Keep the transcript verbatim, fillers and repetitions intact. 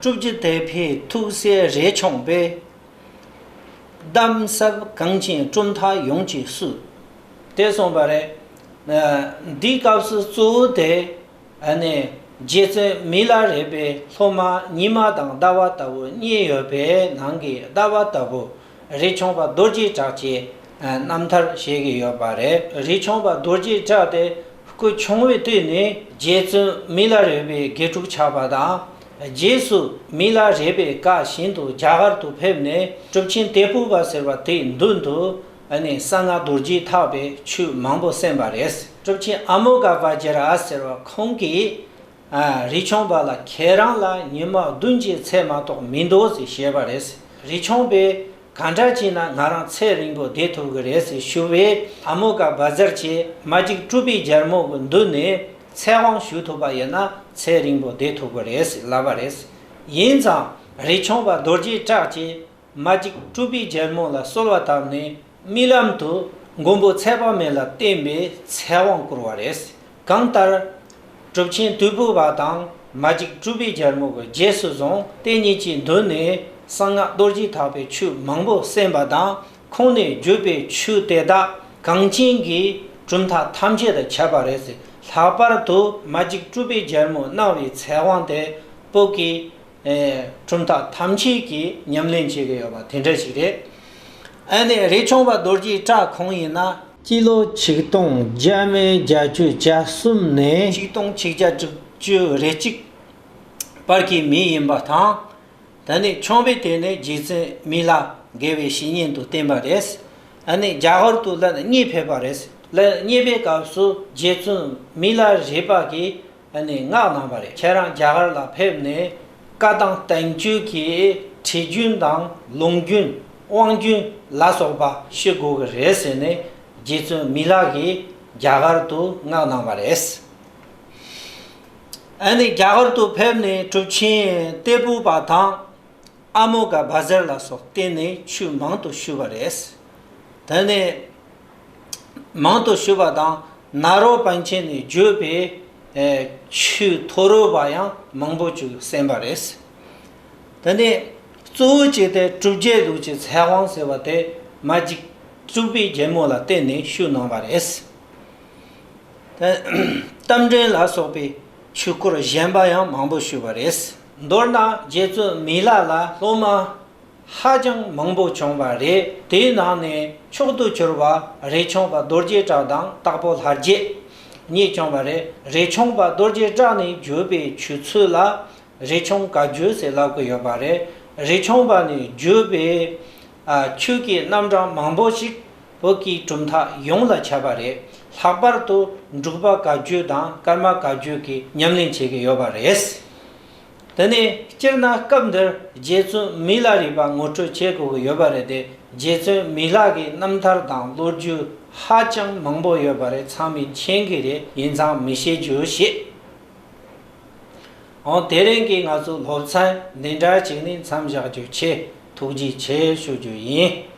སྤྲུལ་པའི་དད་པས་ཐུགས་སྲས་རས་ཆུང་པས། གདམས་ཟབ་གངས་ཅན་གྲུབ་མཐའ་ཡོངས་ཀྱི་སྲོལ། དེ་གསུངས་པ་རེད། འདིའི་སྐབས་སུ་གཙོ་བོ་དེ། ཨ་ནི། རྗེ་བཙུན་མི་ལ་རས་པའི་སློབ་མ་ཉི་མ་དང་ཟླ་བ་ལྟ་བུ་གཉིས་ཡོད་པའི་ནང་གི་ཟླ་བ་ལྟ་བུ། རས་ཆུང་པ་རྡོ་རྗེ་གྲགས་ཀྱི་རྣམ་ཐར་བཤད་ཀྱི་ཡོད་པ་རེད། རས་ཆུང་པ་རྡོ་རྗེ་གྲགས་དེ་སྐུ་ཆུང་བའི་དུས་ནས་རྗེ་བཙུན་མི་ལ་རས་པའི་དགེ་ཕྲུག་ཆགས་པ་དང་། རྗེས་སུ་མི་ལ་རས་པའི་བཀའ་བཞིན་དུ་རྒྱ་གར་དུ་ཕེབས་ནས་གྲུབ་ཆེན་དེ་ཕུ་པ་ཟེར་བ་དེའི་མདུན་དུ། ཨ་ནི་གསང་སྔགས་རྡོ་རྗེ་ཐེག་པའི་ཆོས་མང་པོ་གསན་པ་རེད། གྲུབ་ཆེན་ཨ་མོ་ག་བ་ཇ་ར་ཟེར་བ་ཁོང་གིས། ཨ། རས་ཆུང་པ་ལ་ཁྱེད་རང་ལ་ཉི་མ་བདུན་གྱི་ཚེ་མ་གཏོགས་མི་འདུག་ཟེར་བཤད་པ་རེད། རས་ཆུང་པས་ག་འདྲ་བྱས་ན་ང་རང་ཚེ་རིང་པོ་བསྡད་ཐུབ་ཀྱི་རེད་ཟེར་ཞུ་བས། ཨ་མོ་ག་བ་ཛར་གྱིས་མ་གཅིག་སྤྲུལ་པའི་རྒྱལ་མོ་གི་མདུན་ནས་ཚེ་དབང་ཞུ་ཐུབ་པ་ཡིན་ན་ཚེ་རིང་པོ་བསྡད་ཐུབ་ཀྱི་རེད་ཟེར་ལབ་པ་རེད། ཡིན་ཙང་རས་ཆུང་པ་རྡོ་རྗེ་གྲགས་ཀྱིས། མ་གཅིག་སྤྲུལ་པའི་རྒྱལ་མོ་ལ་གསོལ་བ་བཏབ་ནས་རྨི་ལམ་དུ་མགོན་པོ་ཚེ་དཔག་མེད་ལ་བསྟན་པའི་ཚེ་དབང་བསྐུར་བ་རེད། གང་ལྟར། གྲུབ་ཆེན་དེ་ཕུ་པ་དང་མ་གཅིག་སྤྲུལ་པའི་རྒྱལ་མོ་གི་རྗེས་སུ་བཟུང་དེ་གཉིས་ཀྱི་མདུན་ནས་གསང་སྔགས་རྡོ་རྗེ་ཐེག་པའི་ཆོས་མང་པོ་གསན་པ་དང་ཁོང་ནས་བརྒྱུད་པའི་ཆོས་དེ་དག་གངས་ཅན་གྱི་གྲུབ་མཐའ་ཐམས་ཅད་དུ་ཁྱབ་པ་རེད། ལྷག་པར་དུ་མ་གཅིག་སྤྲུལ་པའི་རྒྱལ་མོ་གནང་བའི་ཚེ་དབང་དེ་བོད་ཀྱི། ཨེ། གྲུབ་མཐའ་ཐམས་ཅད་ཀྱིས་ཉམས་ལེན་བྱེད་ཀྱི་ཡོད་པ་དེ་འདྲ་ཞིག་རེད། ཨ་ནི་རས་ཆུང་པ་རྡོ་རྗེ་གྲགས་ཁོང་ཡིན་ན། སྤྱི་ལོ་ཆིག་སྟོང་བརྒྱ་མེད་བརྒྱད་ཅུ་གྱ་གསུམ་ནས་ཆིག་སྟོང་ཆིག་བརྒྱ་དྲུག་ཅུ་རེ་གཅིག་བར་གྱི་མི་ཡིན་པ་དང་། ད་ནི་ཆུང་པའི་དུས་ནས་རྗེ་བཙུན་མི་ལ་དགེ་བའི་བཤེས་གཉེན་དུ་བསྟེན་པ་རེད། ཨ་ནི་རྒྱ་གར་དུ་ལན་གཉིས་ཕེབས་པ་རེད། ལན་གཉིས་པའི་སྐབས་སུ་རྗེ་བཙུན་མི་ལ་རས་པ་གིས། ཨ་ནི་མངགས་གནང་བ་རེད། ཁྱེད་རང་རྒྱ་གར་ལ་ཕེབས་ནས་བཀའ་དང་བསྟན་བཅོས་ཀྱི་ཁྲིད་རྒྱུན་དང་ལུང་རྒྱུན་དབང་རྒྱུན་ལ་སོགས་པ་ཞུ་དགོས་ཀྱི་རེད་ཟེར་ནས་རྗེ་བཙུན་མི་ལ་གིས་རྒྱ་གར་དུ་མངགས་གནང་བ་རེད། ཨ་ནི་རྒྱ་གར་དུ་ཕེབས་ནས་གྲུབ་ཆེན་ཏེ་པུ་པ་དང་། ཨ་མོ་ག་བ་ཟར་ལ་སོགས་བསྟེན་ནས་ཆོས་མང་དུ་ཞུས་པ་རེད། དེ་ནས་མང་དུ་ཞུས་པ་དང་ནཱ་རོ་པཎ་ཆེན་ནས་བརྒྱུད་པའི་ཨེ་ཆོས་མཐོ་རིས་པ་ཡང་མང་པོ་ཅིག་གསན་པ་རེད། དེ་ནས་གཙོ་བོ་གཅིག་དེ་གྲུབ་རྗེས་ལུགས་ཀྱི་ཚེ་དབང་ཟེར་བ་དེ་མ་གཅིག་སྤྲུལ་པའི་རྒྱལ་མོ་ལ་བརྟེན་ནས་ཞུས་གནང་བ་རེད། རྟ་མགྲིན་ལ་སོགས་པའི་ཆོས་སྐོར་གཞན་པ་ཡང་མང་པོ་ཞུས་པ་རེད། མདོར་ན་རྗེ་བཙུན་མི་ལ་ལ་སློབ་མ་ཧ་ཅང་མང་པོ་བྱུང་བ་རེད། དེའི་ནང་ནས་མཆོག་ཏུ་གྱུར་པ་རས་ཆུང་པ་རྡོ་རྗེ་གྲགས་དང་དྭགས་པོ་ལྷ་རྗེ་གཉིས་བྱུང་བ་རེད། རས་ཆུང་པ་རྡོ་རྗེ་གྲགས་ནས་བརྒྱུད་པའི་ཆོས་ཚུལ་ལ་རས་ཆུང་བཀའ་བརྒྱུད་ཟེར་ལབ་ཀྱི་ཡོད་པ་རེད། རས་ཆུང་པ་ནས་བརྒྱུད་པའི་ཨ་ཆོས་ཀྱི་རྣམ་གྲངས་མང་པོ་ཞིག་བོད་ཀྱི་གྲུབ་མཐའ་ཡོངས་ལ་ཁྱབ་པ་རེད། ལྷག་པར་དུ་འབྲུག་པ་བཀའ་བརྒྱུད་དང་ཀརྨ་བཀའ་བརྒྱུད་ཀྱིས་ཉམས་ལེན་བྱེད་ཀྱི་ཡོད་པ་རེད། དེ་ནས་སྤྱིར་ན་སྐབས་འདིར་རྗེ་བཙུན་མི་ལ་རས་པ་ངོ་སྤྲོད་བྱེད་དགོས་ཀྱི་ཡོད་པ་རེད་དེ། རྗེ་བཙུན་མི་ལ་གི་རྣམ་ཐར་དང་ལོ་རྒྱུས་ཧ་ཅང་མང་པོ་ཡོད་པ་རེད། ཚང་མས་མཁྱེན་གྱི་རེད། ཡིན་ཙང་མི་བཤད་རྒྱུ་བཤད། འོ་དེ་རིང་གི་ང་ཚོ་སློབ་ཚན་འདི་འདྲ་ཅིག་ནས་མཚམས་བཞག་རྒྱུ་བྱས། ཐུགས་རྗེ་ཆེ་ཞུ་རྒྱུ་ཡིན།